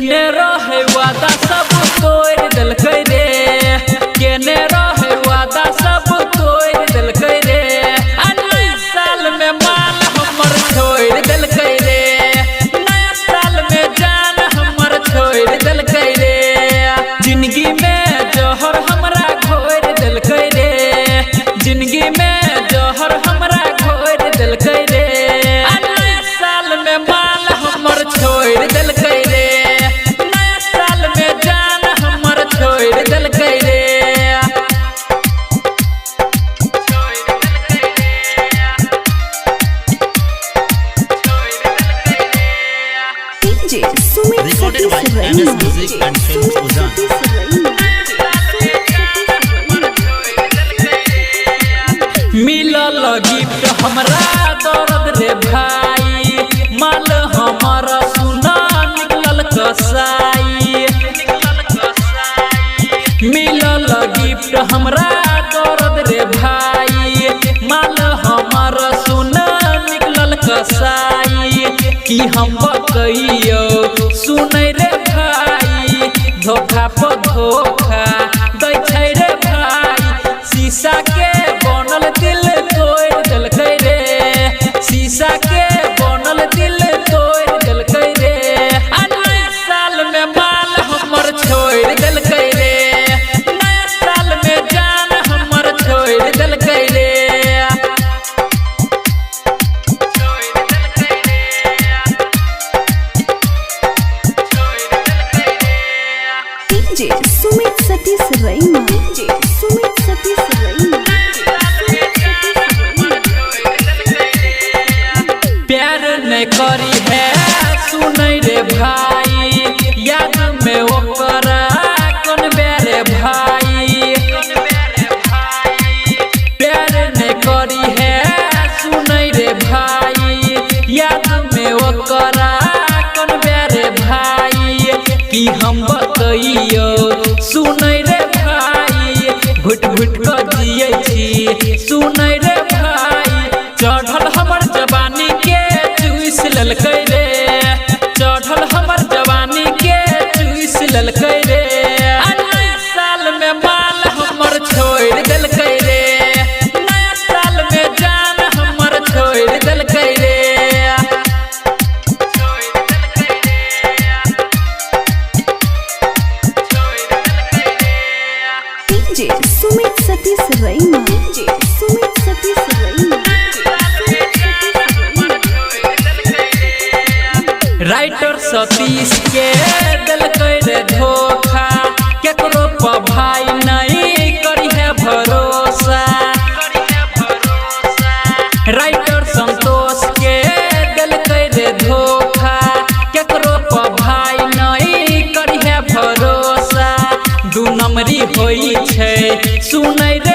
केने रहे वादा सब तोड़ देलकै रे, केने रहे वादा सब तोड़ देलकै रे। आ नया साल में माल हमर छोड़ देलकै रे, नया साल में जान हमर छोड़ देलकै रे। जिंदगी में जहर हमरा घोर देलकै रे, जिंदगी में जहर हमरा घोर देलकै रे। आ नया साल में माल हमर छोड़ देलकै रे, नया साल में जान हमर छोड़ देलकै रे। DJ Sumit Recorded by Satish MS Raina. Music and Films Sumit Ujjain. Satish Raina. मिलल गिफ्ट हमरा दर्द रे भाई, माल हमर सुना निकलल कसाई। मिलल गिफ्ट हमरा दर्द रे भाई, माल हमर सुना निकलल कसाई। की हम बकैयो सुनै रे भाई, धोखा पर धोखा दै छै रे भाई। शीशा के बनल दिल तोड़ देलकै रे, शीशा के बनल दिल तोड़ देलकै रे। आ नया साल में माल हमर छोड़ देलकै रे, नया साल में जान हमर छोड़ देलकै रे। DJ Sumit Satish Raina. DJ Sumit Satish Raina. प्यार नहीं करी है सुनै रे भाई, याद में ओकरा कोन बेरे भाई। प्यार नहीं करी है सुनै रे भाई, याद में ओकरा कोन बेरे भाई। की हम बतैयो सुनै रे भाई, घुट घुट कऽ जियै छी सुनै रे भाई। चढ़ल हमर जवानी के चूस लेलकै रे, चढ़ल हमर जवानी के चूस लेलकै रे। आ नया साल में माल हमर छोड़ देलकै रे, नया साल में जान हमर छोड़ देलकै रे। DJ Sumit Satish Raina. DJ Sumit Satish Raina. Writer Satish के देलकै रे धोखा, केकरो पर भाई नहीं करी है भरोसा। राइटर संतोष के देलकै रे धोखा, केकरो पर भाई नहीं करी है भरोसा। दू नंबरी होई छै सुनै रे।